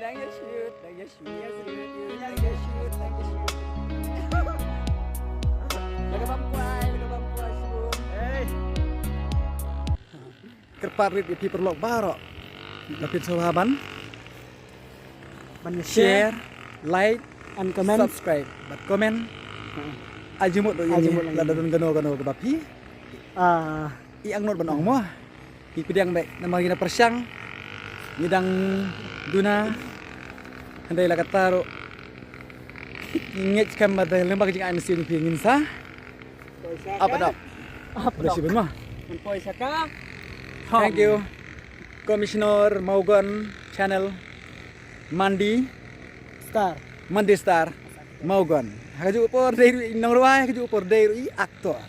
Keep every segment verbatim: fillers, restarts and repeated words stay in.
Dang ïa shoot, dang ïa shoot, dang ïa shoot, dang ïa shoot. Lada bam kwai, lada bam kwai sbun. Hey. Kyrpad rit ïa phi paralok baroh. Lada phi sngewbha ban, ban share, like and comment, subscribe bad comment. Ai jingmut ruh ïa ngi. Lada don kano kano kaba phi, ah, i angnud ban ong mo. Ngi pdiang beit namar ngi na pyrshang, ngi dang duna. Hynrei la katta ruh ngi ngeit skhem ba da lem bad ka jingai mynsiem phi ngin sa ap, ap, ap. Ap, ap. Ap, ap. Thank you Commissioner Mawgon Channel, Mandi Star. Mandi Star Mawgon. Ha kajuh ka por dei ruh i nongrwai, ha kajuh ka por dei ruh i actor.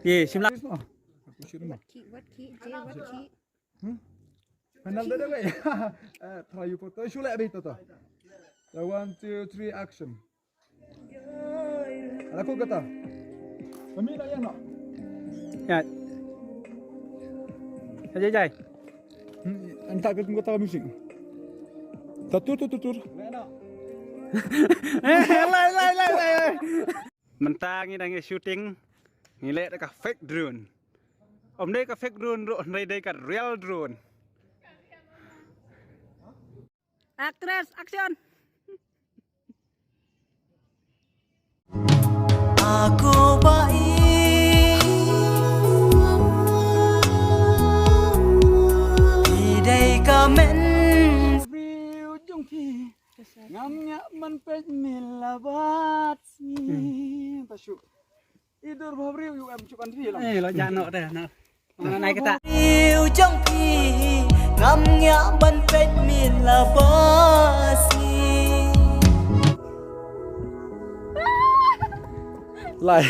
Ye, shim la. What key, what key, Jay, what key? Hmm? Panel dah dah, weh. Eh, try you photo. Shu leh bhi to to. Dah, one, two, three, action. Lagu kata. Kami nak yang nak. Ya. Jai, jai. Hmm, entah ke kata musik. Tatur, tatur, tatur. Eh, lai, lai, lai, lai, lai. Mynta ngi dang ïa shooting, ngi leh da ka fake drone. Ym dei ka fake drone ruh, hynrei dei ka real drone. Actress, action. Aku ba i, i dei ka men. Briew jong phi, ngam ngiah ban peit me la bad sngi. Pashu. I dur bha briew, u em chuh kan phi lang. Eh, lo ja noh te, noh. Mana nai kata. Briew jong phi, ngam ngiah ban peit me la bad sngi. Lai.